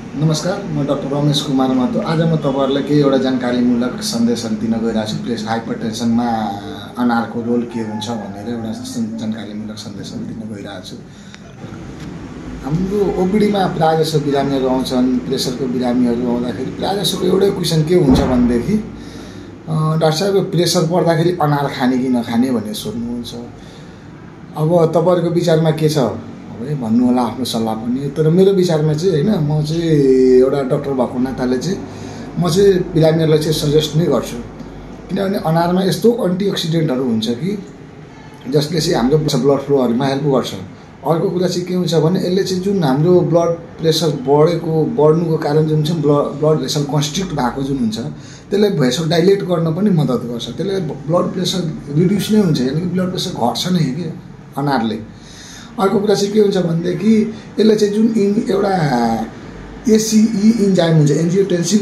नमस्कार, म डाक्टर रमेश कुमार महतो। आज म तपाईहरुलाई केही एउटा जानकारीमूलक सन्देशहरु दिन गइरहेको छु। प्रेस हाइपरटेन्सनमा अनारको रोल के हुन्छ भनेर एउटा जानकारीमूलक सन्देशहरु दिन गइरहेको छु। हाम्रो ओपीडीमा प्रायजसो बिरामीहरु आउँछन्। प्रेसरको बिरामीहरु आउँदाखेरि प्रायजसोको एउटै क्वेशन के हुन्छ भनेदेखि डाक्टर साहब प्रेसर बढ्दाखेरि अनार खाने कि नखाने भनेर सोध्नुहुन्छ। अब तपाईहरुको विचारमा के छ भन्नु होला आफ्नो सल्लाह पनि। तर मेरो विचारमा चाहिँ हैन, म चाहिँ एउटा डाक्टर भएको नाताले चाहिँ म चाहिँ बिरामीहरुलाई चाहिँ सजेस्ट नै गर्छु। किनभने अनारमा यस्तो एन्टिअक्सिडेन्टहरु हुन्छ कि जसले चाहिँ हाम्रो ब्लड फ्लोहरुमा हेल्प गर्छ। अर्को कुरा चाहिँ के हुन्छ भने यसले चाहिँ जुन हाम्रो ब्लड प्रेसर बढ्नुको कारण जुन चाहिँ ब्लड भेसल कन्स्ट्रिक्ट भएको जुन हुन्छ त्यसलाई भेसल डाइलेट गर्न पनि मद्दत गर्छ। त्यसले ब्लड प्रेसर रिड्युस नै हुन्छ, यानी कि ब्लड प्रेसर घट्छ नै के अनारले। अर्को कुरा चाहिँ के हुन्छ भनेदेखि यसले चाहिँ जुन एउटा एसीई इन्जाइम हुन्छ, एन्जियोटेन्सिन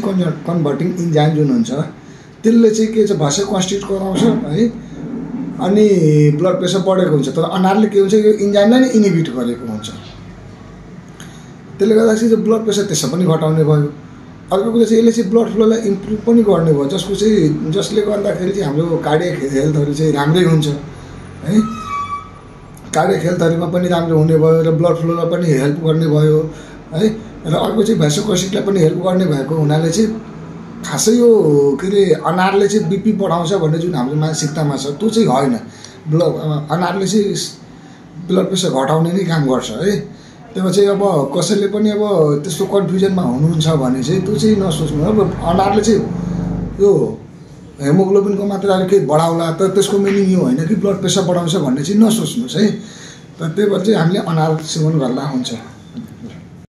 कन्भर्टिङ इन्जाइम जुन हुन्छ त्यसले चाहिँ के छ भसे कन्स्ट्रिक्ट गराउँछ है, अनि ब्लड प्रेसर बढेको हुन्छ। तर अनारले के हुन्छ यो इन्जाइमलाई नै इनिबिट गरेको हुन्छ। त्यसले गर्दा चाहिँ ब्लड प्रेसर त्यसो पनि घटाउने भयो। अर्को कुरा चाहिँ यसले चाहिँ ब्लड फ्लोलाई इम्प्रुभ पनि गर्ने भयो, जसले गर्दाखेरि चाहिँ हाम्रो कार्डियक हेल्थहरु चाहिँ राम्रै हुन्छ है। कार्डियक हेल्थहरुमा पनि राम्रो हुने भयो र ब्लड फ्लोलाई पनि हेल्प गर्ने भयो है। र अर्को चाहिँ भ्यासोकन्स्ट्रिक्टलाई पनि हेल्प गर्ने भएको हुनाले चाहिँ खासै यो के अरे अनारले चाहिँ बीपी बढाउँछ भन्ने जुन हाम्रो मानसिकतामा छ त्यो चाहिँ होइन। अनारले चाहिँ ब्लड प्रेसर घटाउने नै काम गर्छ है। त्यसमा चाहिँ अब कसैले पनि अब त्यस्तो कन्फ्युजनमा हुनुहुन्छ भने चाहिँ त्यो चाहिँ नसोच्नु। अब अनारले चाहिँ यो हेमोग्लोबिनको मात्राहरू के बढाउला, तर त्यसको मिनिङ यो होइन कि ब्लड प्रेसर बढाउँछ भन्ने चाहिँ नसोच्नुहोस् है। तर त्यही भएर चाहिँ हामीले अनार सेवन गर्दा हुन्छ।